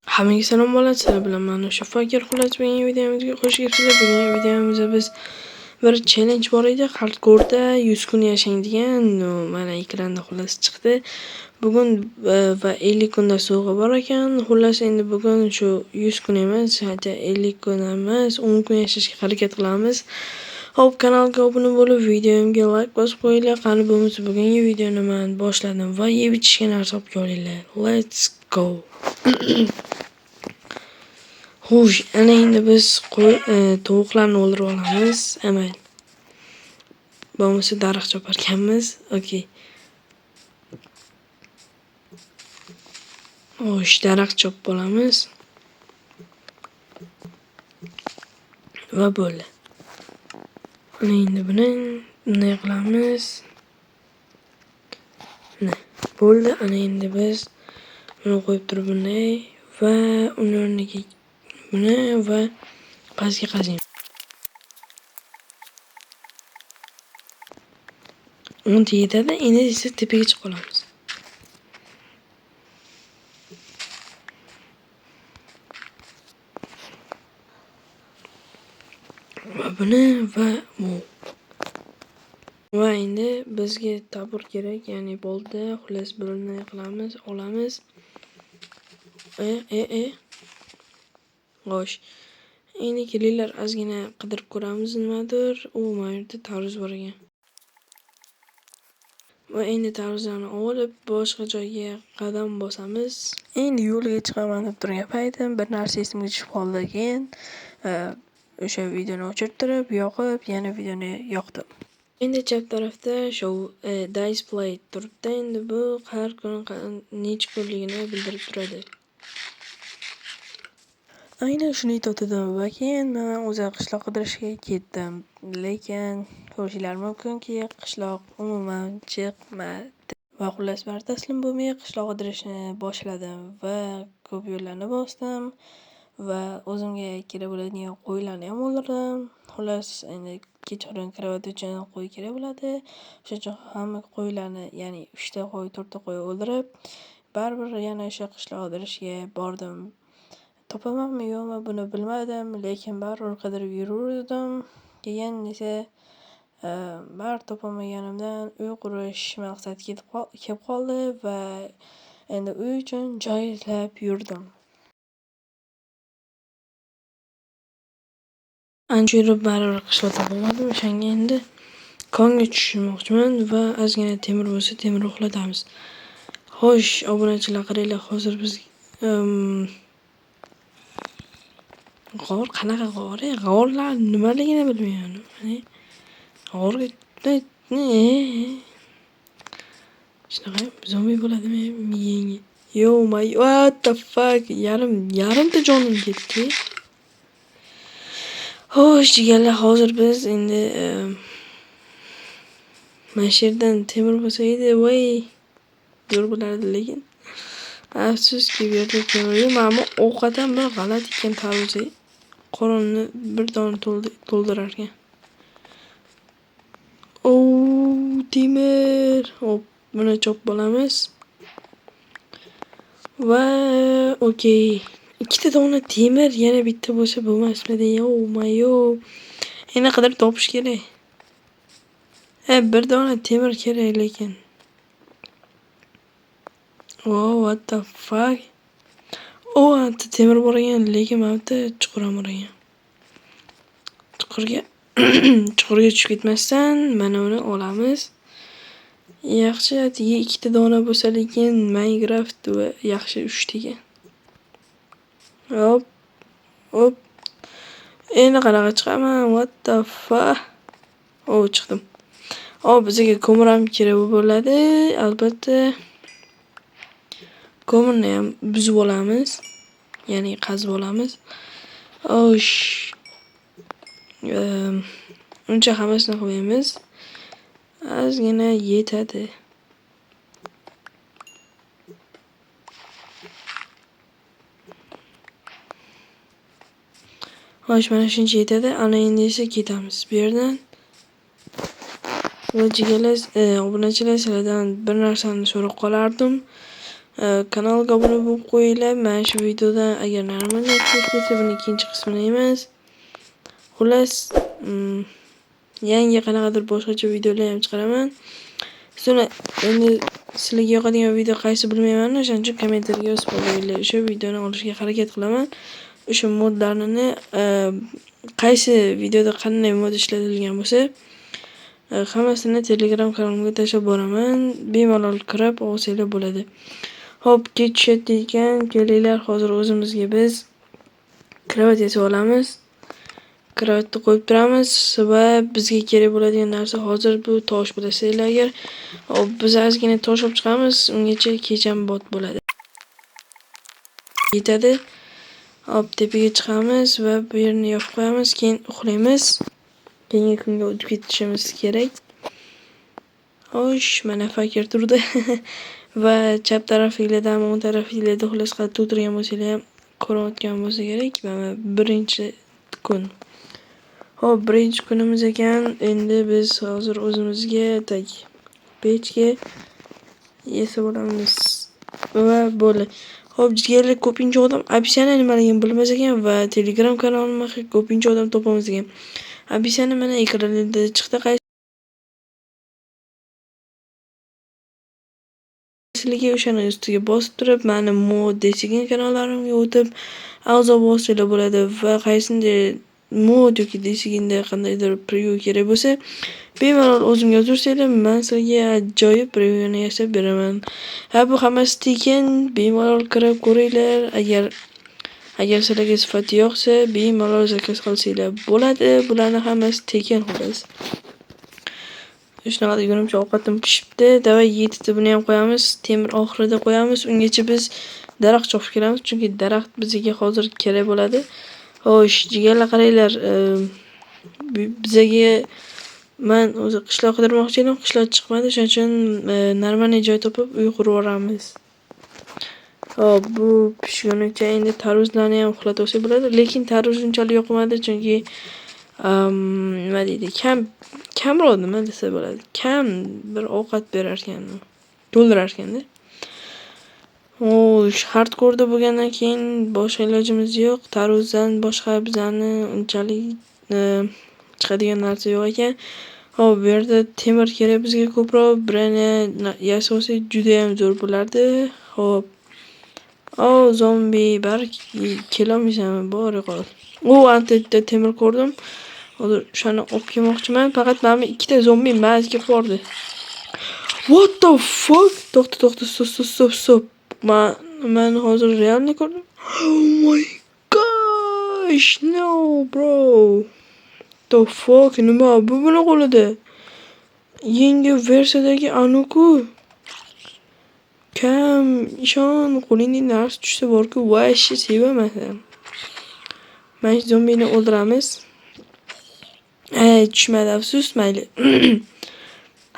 Hammaga salom bolalar, sizlar bilan men o'sha Fakir. Xullas, bugungi videomizga xush kelibsizlar. Bugungi videomizda biz bir challenge bor edi. Hardcore'da 100 kun yashang degan, mana ekranda xullas chiqdi. Bugun va 50 kunda sovg'a bor ekan. Xullas, endi bugun shu 100 kun emas, hatto 50 kun emas, 10 kun yashashga harakat qilamiz. Xo'p, kanalga obuna bo'lib, videomga like bosib qo'yinglar. Qani bo'lmasa bugungi videoni men boshladim va yeb ichishga narsa olib kelinglar. Let's go. Xo'sh, ana endi biz tovuqlarni o'ldirib olamiz. Amal. Bo'lmasa daraxt chopar ekanmiz. Okey. Xo'sh, daraxt chopib olamiz. Va bo'ldi. Ana endi buni bunday qilamiz. Mana bo'ldi. Ana endi biz buni qo'yib turib bunday va uni o'rniga buni va pastga qaziymiz. 10 yetadi. Endi esa tepaga chiqib olamiz. Va buni va bu. Va endi bizga tabur kerak, ya'ni bolta. Xullas, buni qilamiz, olamiz. Xo'sh. Endi kelinglar, ozgina qidirib ko'ramiz nimadir. U mana yerda tarvuz bor ekan. Va endi tarvuzlarni olib boshqa joyga qadam bosamiz. Endi yo'lga chiqaman deb turgan paytim bir narsa esimga tushib qoldi. Keyin o'sha videoni o'chirib turib, yoqib, yana videoni yoqdim. Endi chap tarafda show display turibdi. Endi bu har kun necha kunligini bildirib turadi. Aynan shuni aytdim va keyin men o'zi qishloq qidirishga ketdim. Lekin ko'rishinglar mumkinki, qishloq umuman chiqmadi. Va xullas, bari taslim bo'lmay qishloq qidirishni boshladim va ko'p yo'llarni bosdim va o'zimga kerak bo'ladigan qo'ylarni ham o'ldirdim. Xullas, endi kechqurun kravat uchun qo'y kerak bo'ladi. O'sha uchun hamma qo'ylarni, ya'ni 3 ta qo'y, 4 ta qo'y o'ldirib, baribir yana o'sha qishloq qidirishga bordim. Topamanmi yo'qmi buni bilmadim, lekin baribir qidirib yuruvdim. Keyin esa baribir topolmaganimdan uy qurish maqsadi kelib qoldi va endi uy uchun joy izlab yurdim. Ancha yurib baribir qishloq topolmadim. O'shanga endi konga tushmoqchiman va ozgina temir bo'lsa temir uxlatamiz. Xo'sh, obunachilar qaranglar, hozir biz g'or qanaqa g'or? G'orlar nimaligini bilmayman. G'orga shunaqa zombi bo'ladimi miyangga? Yo my, what the fuck? Yarimta jonim ketdi. Xo'sh, jigarlar, hozir biz endi mana shu yerdan temir bo'lsa edi, voy, zo'r bo'lardi, lekin afsuski bu yerda temir yo'q. Mana bu ovqat ham bir g'alati ekan, tarvuz qorinni bir dona to'ldirar ekan. O, temir. Hop, buni chopib olamiz. Va okey. 2 dona temir, yana bitta bo'lsa bo'lmasmidi? Yo, mayo. Endi qidirib topish kerak. Bir dona temir kerak lekin. Oh, what the fuck? Oh, bitta temir bor ekan, lekin mana bitta chuqur ham bor ekan. Chuqurga tushib ketmasdan mana uni olamiz. Yaxshi, atigi 2 dona bo'lsa, lekin Minecraft va yaxshi 3 ta ekan. Hop, hop. Endi qanaqa chiqaman? What the fuck? Oh, chiqdim. Oh, bizga ko'mir ham kerak bo'ladi, albatta. Ko'mirni ham buzib olamiz, ya'ni qazib olamiz. Xo'sh. Uncha hammasini qo'yamiz. Ozgina yetadi. Xo'sh, mana shuncha yetadi. Ana endi esa ketamiz bu yerdan. Va jigarlar, obunachilar, sizlardan bir narsani so'rab qolardim. Kanalga obuna bo'lib qo'yinglar. Mana shu videodan agar normal kelsa, buni ikkinchi qismini emas. Xullas, yangi qanaqadir boshqacha videolar ham chiqaraman. So'ra endi sizlarga yoqadigan video qaysi bilmayman, o'shaning uchun kommentariyga yozib qo'yinglar. O'sha videoni olishga harakat qilaman. O'sha modlarni qaysi videoda qanday mod ishlatilgan bo'lsa, hammasini Telegram kanalimga tashlab boraman. Bemalol kirib olsanglar bo'ladi. Xo'p, kech tushyapti ekan. Kelinglar, hozir o'zimizga biz kravat yasab olamiz. Kravatni qo'yib turamiz va bizga kerak bo'ladigan narsa hozir bu tosh, bilasizlar agar. Hop, biz ozgina tosh olib chiqamiz, ungacha kech ham bot bo'ladi. Yetadi. Hop, tepaga chiqamiz va bu yerni yopib qo'yamiz, keyin uxlaymiz. Keyingi kunga o'tib ketishimiz kerak. Xo'sh, mana fakir turdi. Va chap tarafinglardan, o'ng tarafinglarda xullas qayerda o'tirgan bo'lsanglar ham ko'rayotgan bo'lsa kerak. Mana birinchi kun. Xo'p, birinchi kunimiz ekan. Endi biz hozir o'zimizga tak pechka yasab olamiz va bo'ldi. Xo'p, jigarlar, ko'pincha odam описание nimaligini bilmas ekan va Telegram kanalimni ko'pincha odam topolmas ekan. Описание mana ekranlarda chiqdi, qaysiligi o'shani ustiga bosib turib, mani mod degan kanallarimga o'tib a'zo bo'lsanglar bo'ladi va qaysinday mod yoki desigenda qandaydir preview kerak bo'lsa, bemalol o'zimga yozursanglar, men sizlarga ajoyib previewni yasab beraman. Ha, bu hammasi tekin, bemalol kirib ko'ringlar. Agar sizlarga sifati yoqsa, bemalol zakaz qilsanglar bo'ladi. Bularni hammasi tekin xullas. Shunaqa degunimcha ovqatim pishibdi. Davay 7 ta buni ham qo'yamiz, temir oxirida qo'yamiz. Ungacha biz daraxt chopib kelamiz, chunki daraxt bizga hozir kerak bo'ladi. Xo'sh, jigarlar qaranglar, bizaga men o'zi qishloq qidirmoqchi edim, qishloq chiqmadi, shuning uchun normalniy joy topib uy qurib yuboramiz. Xo'p, bu pishgunicha endi tarvuzlarni ham uxlatib olsak bo'ladi, lekin tarvuz unchalik yoqmadi, chunki nima deydi, kamroq nima desa bo'ladi, kam bir ovqat berar ekan, to'ldirar ekanda. Xo'sh, hardcore'da bo'lgandan keyin boshqa ilojimiz yo'q. Tarvuzdan boshqa bizani unchalik chiqadigan narsa yo'q ekan. Xo'p, bu yerda temir kerak bizga ko'proq. Birini yasab olsak juda ham zo'r bo'lardi. Xo'p. O, zombi, bari kelolmaysanmi? Bor qol. O, ancha temir ko'rdim. Hozir o'shani olib kelmoqchiman. Faqat mana bu ikkita zombi mazga kelib bordi. What the fuck? To'xta, to'xta, stop, stop, stop, stop. Men hozir realni ko'rdim. Oh my gosh, no bro. The fuck, nima bu buni qo'lida? Yangi versiyadagi anuku. Kam ishon, qo'lingdan narsa tushsa borku, vahshiy sevaman. Mana shu zombini o'ldiramiz. Ey, tushmadi, afsus, mayli.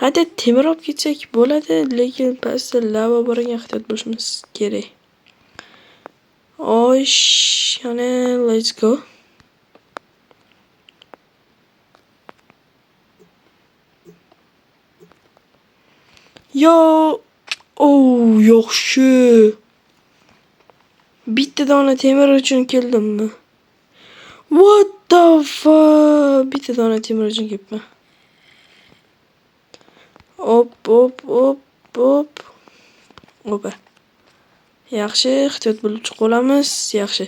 Hatto temir olib ketsak bo'ladi, lekin pastda lava bor ekan, ehtiyot bo'lishimiz kerak. Osh, yana let's go. Yo, oh, yaxshi. Bitta dona temir uchun keldimmi? What the fuck? Bitta dona temir uchun kelibman. Hop, hop, hop, hop. Opa. Yaxshi, ehtiyot bo'lib chiqib olamiz. Yaxshi.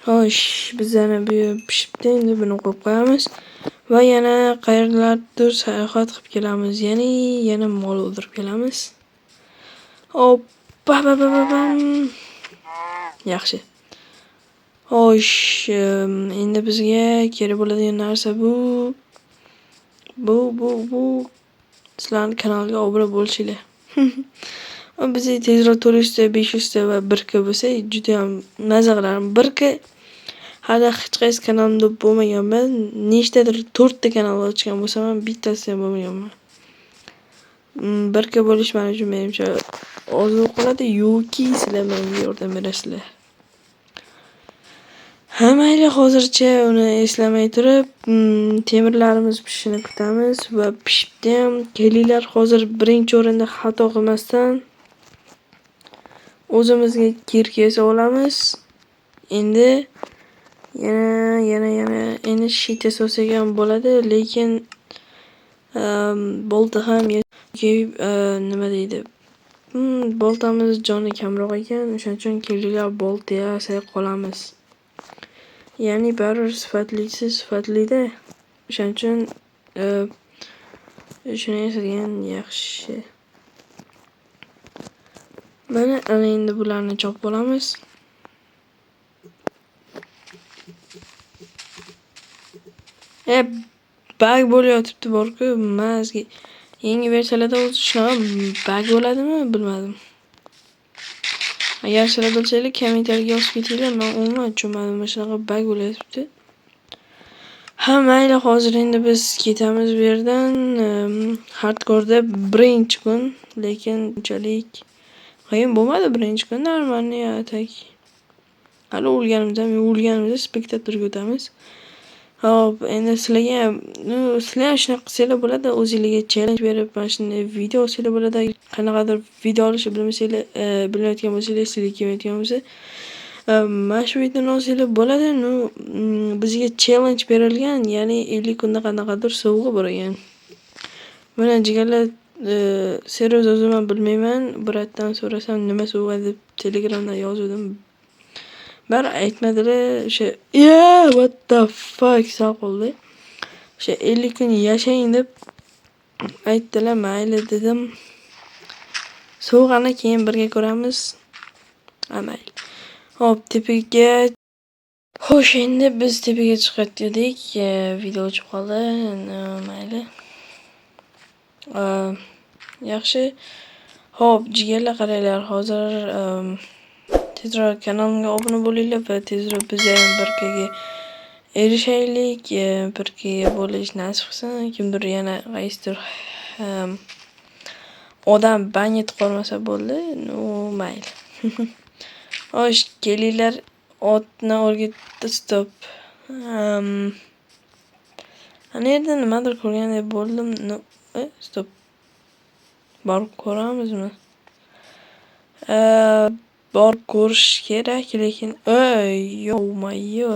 Xo'sh, bizani bu yer pishibdi, endi buni qo'yib qo'yamiz va yana qayerlardir sayohat qilib kelamiz. Ya'ni yana mol o'ldirib kelamiz. Hop, ba ba ba ba bam. Yaxshi. Xo'sh, endi bizga kerak bo'ladigan narsa bu sizlarning kanalga obuna bo'lishinglar. Biz tezroq 400 ta, 500 ta va 1K bo'lsa juda ham maza qilardim. 1K hali hech qaysi kanalimda bo'lmaganman. Nechtadir 4 ta kanal ochgan bo'lsam ham bittasida ham bo'lmaganman. 1K bo'lish men uchun menimcha orzu qoladi yoki sizlar menga yordam berasizlar. Ha mayli, hozircha uni eslamay turib, temirlarimiz pishishini kutamiz va pishibdi ham. Kelinglar, hozir birinchi o'rinda xato qilmasdan o'zimizga kirka yasab olamiz. Endi yana endi shit yasasak ham bo'ladi, lekin bolta ham nima deydi? Boltamiz joni kamroq ekan, o'shaning uchun kelinglar bolta yasay qolamiz. Ya'ni baribir sifatlisi sifatlida. O'shaning uchun shuni yasagan yaxshi. Mana ana endi bularni chopib olamiz. Bug bo'layotibdi borku, mazgi. Yangi versiyalarda o'zi shunaqa bug bo'ladimi, bilmadim. Agar sizlar bilsanglar, kommentariyaga yozib ketinglar. Men umuman tushunmadim, mana shunaqa bug bo'layotibdi. Ha, mayli, hozir endi biz ketamiz bu yerdan. Hardcore'da birinchi kun, lekin unchalik qiyin bo'lmadi birinchi kun, normalniy atak. Hali o'lganimizda ham, o'lganimizda spektatorga o'tamiz. Hop, endi sizlarga ham, sizlar ham shunaqa qilsanglar bo'ladi, o'zingizlarga challenge berib, mana shunday video olsanglar bo'ladi. Qanaqadir video olishni bilmasanglar, bilmayotgan bo'lsanglar, sizlarga kelmayotgan bo'lsa, mana shu videoni olsanglar bo'ladi. Bizga challenge berilgan, ya'ni 50 kunda qanaqadir sovg'a bor ekan. Mana jigarlar, serios o'zim ham bilmayman. Bratdan so'rasam nima sovg'a deb Telegramdan yozuvdim. Bari aytmadilar, o'sha what the fuck sal qoldi. O'sha 50 kun yashang deb aytdilar, mayli dedim. Sovg'ani keyin birga ko'ramiz. Ha, mayli. Hop, tepaga. Xo'sh, endi biz tepaga chiqayotgandik. Video o'chib qoldi. Mayli. Yaxshi. Hop, jigarlar qaranglar, hozir tezroq kanalimga obuna bo'linglar va tezroq biz ham 1Kga erishaylik. 1Kga bo'lish nasib qilsin. Kimdir yana qaysidir odam ban etib qolmasa bo'ldi. Mayli. Xo'sh, kelinglar, otni o'rgatdi, stop. Ana yerda nimadir ko'rgandek bo'ldim. Stop. Borib ko'ramizmi? Borib ko'rish kerak, lekin yo-mayo.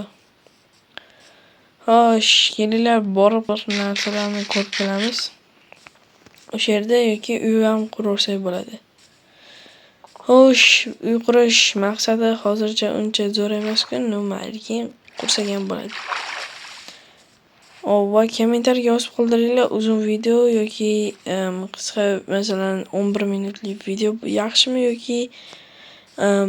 Xo'sh, kelinglar, borib bir narsalarni ko'rib kelamiz. O'sha yerda yoki uy ham qursak bo'ladi. Xo'sh, uy qurish maqsadi hozircha uncha zo'r emas-ku, mayli, keyin qursak ham bo'ladi. Va kommentariyaga yozib qoldiringlar, uzun video yoki qisqa, masalan 11 minutlik video yaxshimi yoki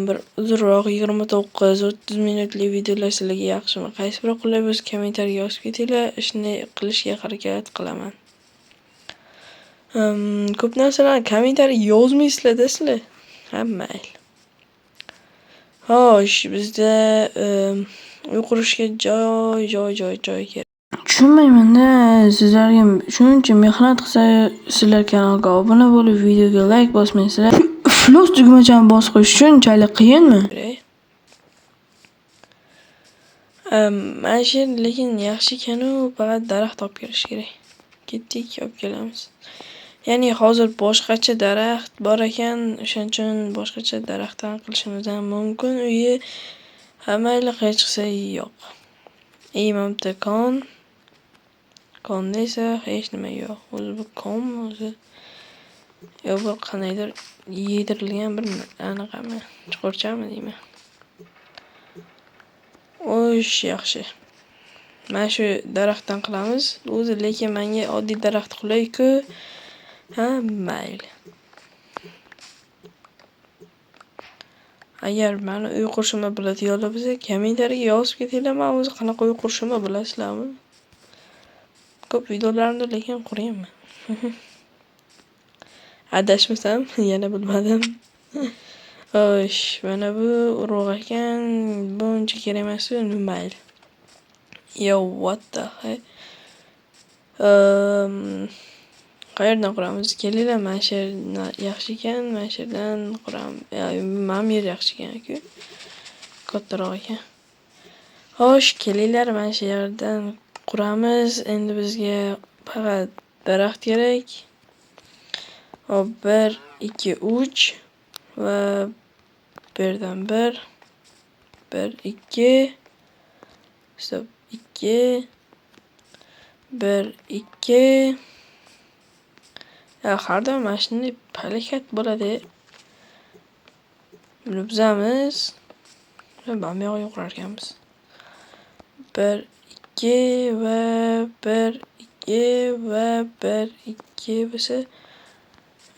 bir uzunroq 29-30 minutlik videolar sizlarga yaxshimi? Qaysi biri qulay bo'lsa kommentariyaga yozib ketinglar, shunday qilishga harakat qilaman. Ko'p narsalarni kommentariyaga yozmaysizlar-da sizlar. Ha, mayli. Xo'sh, bizda uy qurishga joy kerak. Tushunmayman-da, sizlarga shuncha mehnat qilsa, sizlar kanalga obuna bo'lib, videoga like bosmaysizlar. Plus tugmachani bosib qo'yish shunchalik qiyinmi? Mana shu yer lekin yaxshi ekan-u, faqat daraxt olib kelish kerak. Ketdik, olib kelamiz. Ya'ni hozir boshqacha daraxt bor ekan, o'shaning uchun boshqacha daraxtdan qilishimiz ham mumkin uyi. Ha, mayli, hech qilsa yo'q. Mana bitta kon. Konda esa hech nima yo'q. O'zi bu konmi o'zi? Yo bu qandaydir yedirilgan bir anaqami, chuqurchami deyman. Xo'sh, yaxshi. Mana shu daraxtdan qilamiz. O'zi lekin menga oddiy daraxt qulay-ku. Ha, mayli. Agar meni uy qurishimni biladiganlar bo'lsa, kommentariyaga yozib ketinglar, men o'zi qanaqa uy qurishimni bilasizlarmi? Ko'p videolarimda lekin qurganman. Adashmasam, yana bilmadim. Xo'sh, mana bu urug' ekan, buncha kerak emas-ku, mayli. Yo, what the heck? Qayerdan quramiz? Kelinglar, mana shu yer yaxshi ekan, mana shu yerdan quramiz. Mana bu yer yaxshi ekan-ku. Kattaroq ekan. Xo'sh, kelinglar, mana shu yerdan quramiz. Endi bizga faqat daraxt kerak. Hop, 1 2 3 va bu yerdan 1 1 2 stop 2 1 2. Har doim mana shunday palakat bo'ladi. Buni buzamiz. Va mana bu yoqqa qurar ekanmiz. 1 2 va 1 2 va 1 2 bo'lsa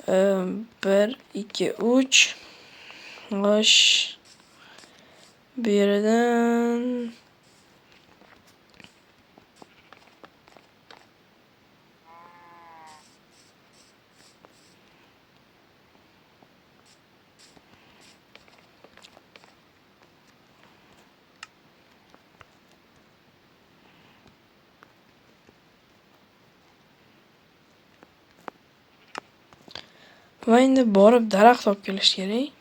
1 2 3. Xo'sh, bu yerdan va endi borib daraxt olib kelish kerak.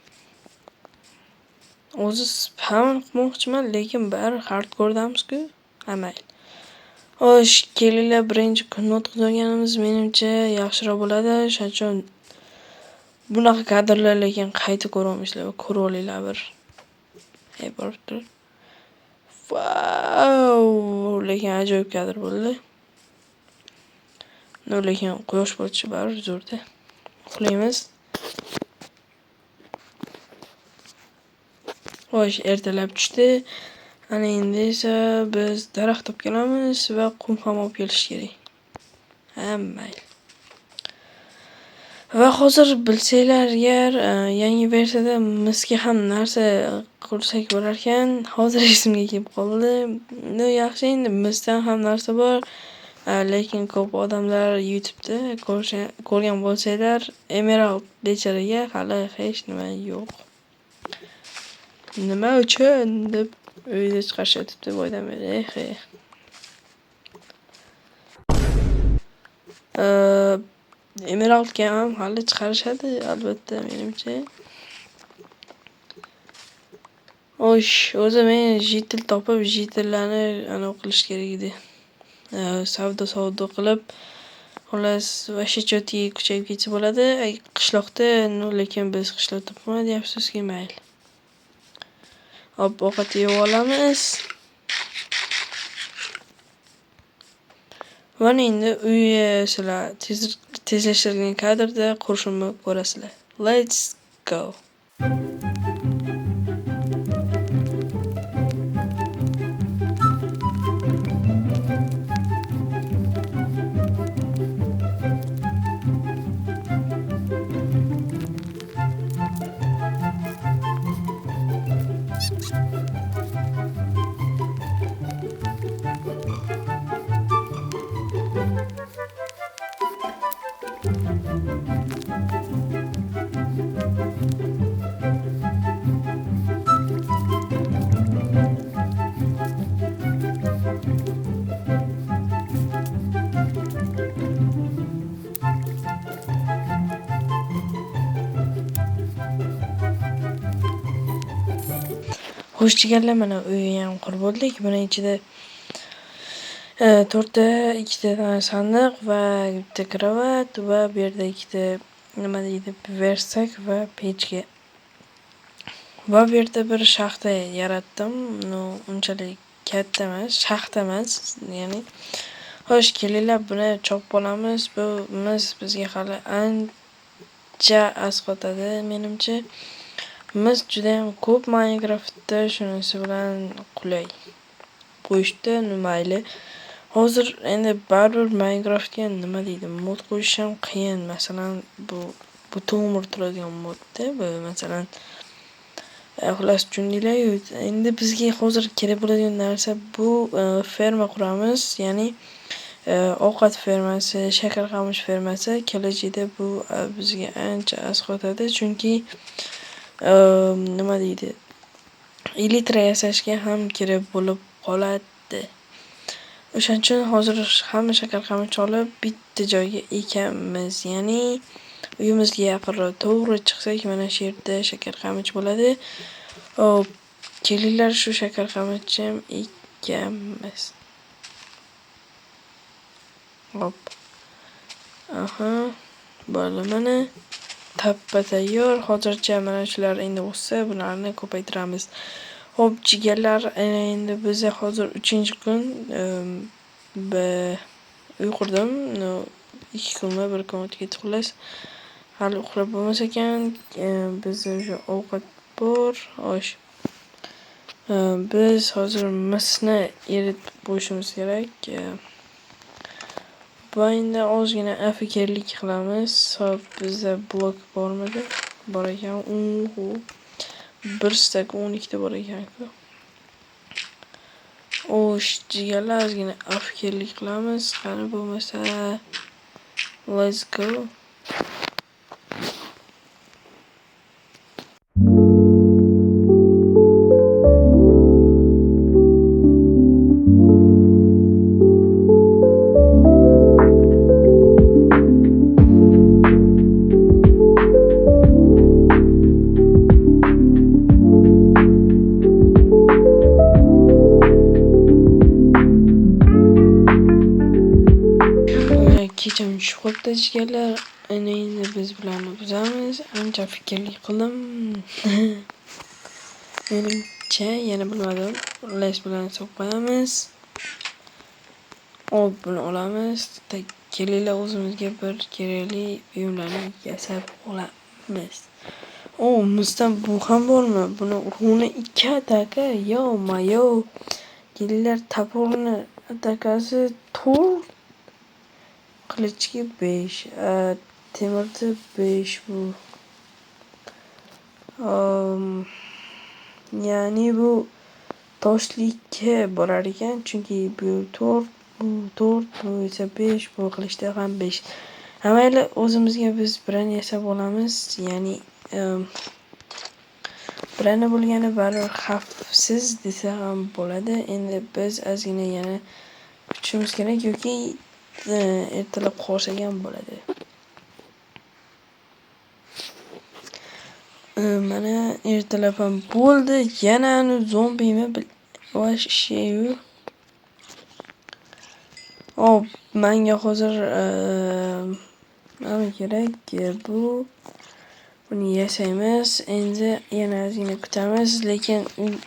O'zi spam qilmoqchiman, lekin bari hardcore'damiz-ku. Ha, mayli. Xo'sh, kelinglar, birinchi kunni o'tkazganimiz menimcha yaxshiroq bo'ladi. Shuning uchun bunaqa kadrlar lekin qayta ko'ra olmaysizlar, ko'rib olinglar bir. Ey, borib tur. Vau, lekin ajoyib kadr bo'ldi. No, lekin quyosh botishi baribir zo'rda. Uxlaymiz. Xo'sh, ertalab tushdi. Ana endi esa biz daraxt olib kelamiz va qum ham olib kelish kerak. Ha, mayli. Va hozir bilsanglar agar yangi versiyada misga ham narsa qursak bo'lar ekan. Hozir esimga kelib qoldi. No, yaxshi, endi misdan ham narsa bor. Lekin ko'p odamlar YouTube'da ko'rgan bo'lsanglar, Emerald becharaga hali hech nima yo'q. Nima uchun deb uyda chiqarishyapti boydan beri. Eh. Emeraldga ham hali chiqarishadi albatta menimcha. Xo'sh, o'zi men jitil topib, jitillarni anavi qilish kerak edi. Savdo qilib, xullas, вообще чётки kuchayib ketsa bo'ladi. Qishloqda, no, lekin biz qishloq topmaydi, afsuski, mayli. Hop, ovqat yeb olamiz. Va endi uyga sizlar tezlashtirilgan kadrda qurishimni ko'rasizlar. Let's go. Xo'sh, jigarlar, mana uyni ham qurib bo'ldik. Buni ichida 4ta, 2ta sandiq va bitta kravat va bu yerda ikkita nima deydi, versak va pechka. Va bu yerda bir shaxta yaratdim. No, unchalik katta emas, shaxta emas, ya'ni. Xo'sh, kelinglar, buni chopib olamiz. Bu mis bizga hali ancha asqotadi menimcha. Mis juda ham ko'p Minecraftda, shunisi bilan qulay qo'yishdi, mayli. Hozir endi baribir Minecraftga nima deydi, mod qo'yish ham qiyin. Masalan, bu butun umr turadigan modda, bu masalan, xullas tushundinglar-yu. Endi bizga hozir kerak bo'ladigan narsa bu ferma quramiz, ya'ni ovqat fermasi, shakar qamish fermasi. Kelajakda bu bizga ancha asqotadi, chunki nima deydi, elitra yasashga ham kerak bo'lib qoladi. O'shaning uchun hozir hamma shakar qamish olib bitta joyga ekamiz, ya'ni uyimizga yaqinroq to'g'ri chiqsak mana shu yerda shakar qamish bo'ladi. Hop, kelinglar, shu shakar qamishni ham ekanmiz. Hop. Aha. Bo'ldi mana. Tappa tayyor. Hozircha mana shular endi o'ssa, bularni ko'paytiramiz. Xo'p, jigarlar, endi biza hozir 3-kun uy qurdim. 2 kunmi, 1 kun o'tib ketdi xullas. Hali uxlab bo'lmas ekan. Bizda o'sha ovqat bor, osh. Biz hozir misni eritib qo'yishimiz kerak. Va endi ozgina afikerlik qilamiz. Hop, bizda blok bormidi? Bor ekan. Bir stak 12 ta bor ekan-ku. Xo'sh, jigarlar, ozgina afikerlik qilamiz. Qani bo'lmasa, let's go. Kecham tushib qolibdi jigarlar. Endi biz bularni buzamiz. Ancha fikrlik qildim. Menimcha yana bilmadim. Les bilan solib qo'yamiz. Hop, buni olamiz. Kelinglar o'zimizga bir kerakli buyumlarni yasab olamiz. O, misdan bu ham bormi? Buni runi 2 ataka, yo mayo. Kelinglar, toporni atakasi 4. Qilichga 5, temirda 5 bu. Ya'ni bu toshlikka borar ekan, chunki bu 4, bu 4, bu esa 5, bu qilichda ham 5. Mayli, o'zimizga biz birini yasab olamiz. Ya'ni birini bo'lgani baribir xavfsiz desa ham bo'ladi. Endi biz ozgina yana kutishimiz kerak yoki ertalab qolsak ham bo'ladi. Mana ertalab ham bo'ldi. Yana zombimi вообще. Hop, menga hozir nima kerak? Bu buni yasaymiz. Endi yana ozgina kutamiz, lekin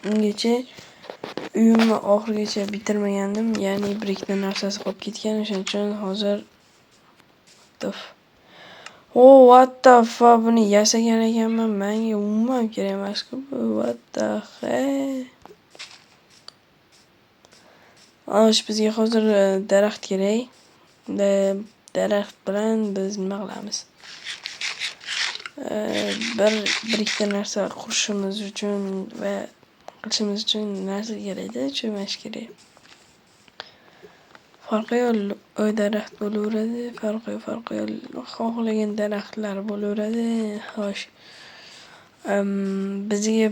ungacha uyimni oxirigacha bitirmagandim. Ya'ni bir ikkita narsasi qolib ketgan. O'shaning uchun hozir oh, what the fuck, buni yasagan ekanman. Menga umuman kerak emas-ku bu. What the hell? Xo'sh, bizga hozir daraxt kerak. Daraxt bilan biz nima qilamiz? Bir ikkita narsa qurishimiz uchun va qilishimiz uchun narsa kerakda, cho'mash kerak. Farqi yo'q, oy daraxt bo'laveradi, farqi yo'q, xohlagan daraxtlar bo'laveradi. Xo'sh, bizga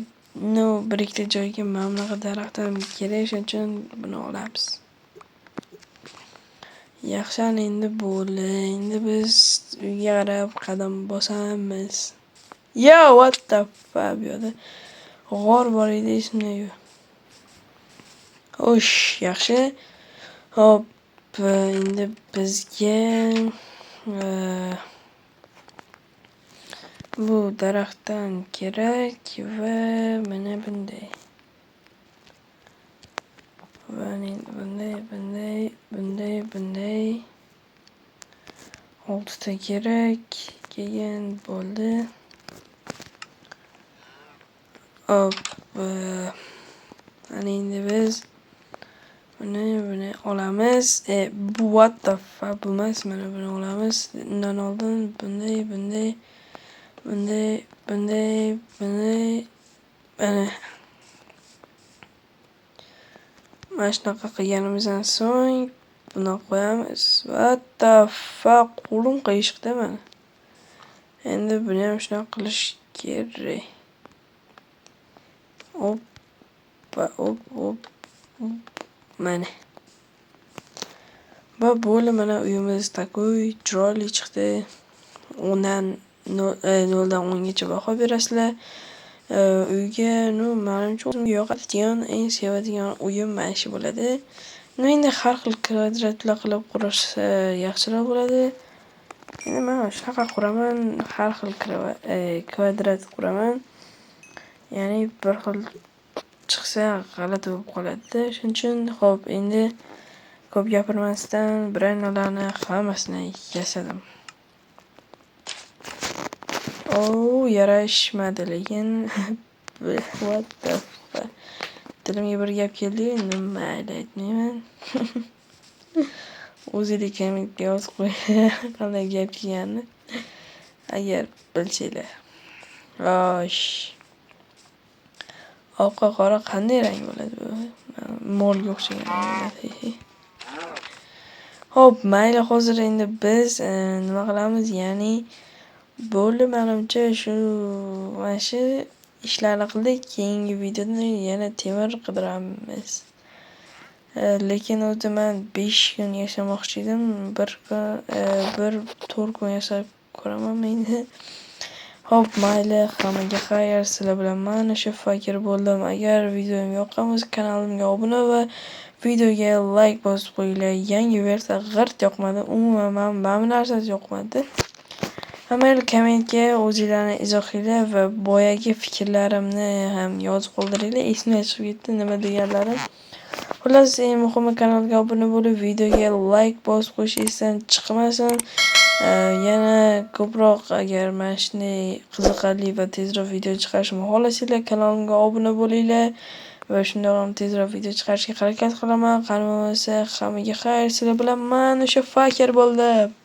bir ikkita joyga mana bunaqa daraxt ham kerak, shuning uchun buni olamiz. Yaxshi, ana endi bo'ldi. Endi biz uyga qarab qadam bosamiz. Yo, what the fuck, bu yerda g'or bor edi, esimda yo'q. Xo'sh, yaxshi. Hop, endi bizga bu daraxtdan kerak va mana bunday. Va bunday, bunday, bunday, bunday. 6 ta kerak. Keyin bo'ldi. Hop, ana endi biz buni olamiz. Bu what the fuck, bu emas, mana buni olamiz. Undan oldin bunday, bunday, bunday, bunday, bunday, mana. Mana shunaqa qilganimizdan so'ng buni qo'yamiz. What the fuck, qo'lim qiyshiqda mana. Endi buni ham shunaqa qilish kerak. Hoppa, hop, hop, mana. Va bo'ldi, mana uyimiz takoy chiroyli chiqdi. 0 dan 10 gacha baho berasizlar. Uyga, ну, manimcha o'zimga yoqadigan, eng sevadigan uyim mana shu bo'ladi. Ну, endi har xil kvadratlar qilib qurishsa yaxshiroq bo'ladi. Endi men shunaqa quraman, har xil kvadrat quraman. Ya'ni bir xil chiqsa g'alati bo'lib qoladi-da. Shuning uchun, xo'p, endi ko'p gapirmasdan bronyalarni hammasini yasadim. O, yarashmadi lekin. What the fuck? Tilimga bir gap keldi-yu, endi mayli aytmayman. O'zinglar kommentga yozib qo'yinglar qanday gap kelganini. Agar bilsanglar. Xo'sh. Oqqa qora qanday rang bo'ladi bu? Molga o'xshagan rang bo'ladi. Xo'p, mayli, hozir endi biz nima qilamiz? Ya'ni bo'ldi, menimcha shu mana shu ishlarni qildik. Keyingi videoda yana temir qidiramiz. Lekin o'zi men 5 kun yashamoqchi edim. Bir kun, bir 4 kun yashab ko'raman endi. Xo'p, mayli, hammaga xayr. Sizlar bilan men o'sha Fakir bo'ldim. Agar videom yoqqan bo'lsa, kanalimga obuna va videoga like bosib qo'yinglar. Yangi versiya g'irt yoqmadi. Umuman mana bu narsasi yoqmadi. Mayli, kommentga o'zinglarni izohinglar va boyagi fikrlarimni ham yozib qoldiringlar. Esimdan chiqib ketdi nima deganlarim. Xullas, eng muhimi kanalga obuna bo'lib, videoga like bosib qo'yish esdan chiqmasin. Yana ko'proq agar mana shunday qiziqarli va tezroq video chiqarishimni xohlasanglar, kanalimga obuna bo'linglar va shundoq ham tezroq video chiqarishga harakat qilaman. Qani bo'lmasa, hammaga xayr. Sizlar bilan men o'sha Fakir bo'ldim.